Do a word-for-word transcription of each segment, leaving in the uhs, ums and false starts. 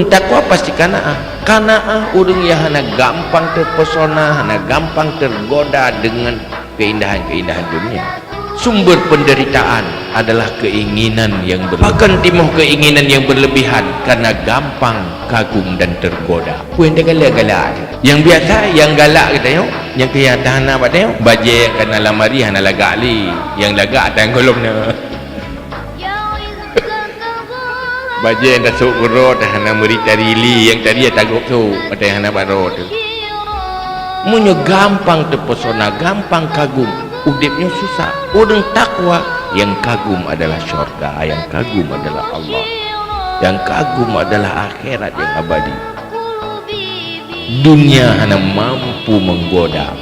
Takwa pasti qanaah. Qanaah ureuëng nyang hana gampang terpesona, hana gampang tergoda dengan keindahan-keindahan dunia. Sumber penderitaan adalah keinginan yang berlebihan. Pakon timoh keinginan yang berlebihan? Karena gampang kagum dan tergoda. Peue nyang galak-galak tu? Nyang biasa, nyang galak geutanyoe, nyang keu nyang hana bak tanyoe, bajée nyang kana lamari hana lagak lé, nyang lagak tan gohlom na. Bajée nyang tasôk keudroe hana meuri tari lé, nyang tari tagôp sôk, watée hana bak droe teuh. Meunyoe gampang terpesona, gampang kagum, udeb nyoe susah. Ureuëng takwa nyang kagum adalah syurga, nyang kagum adalah Allah, nyang kagum adalah akhirat nyang abadi. Dunia hana mampu menggoda.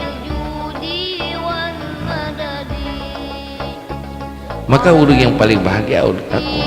Maka ureuëng nyang paling bahagia ureuëng takwa.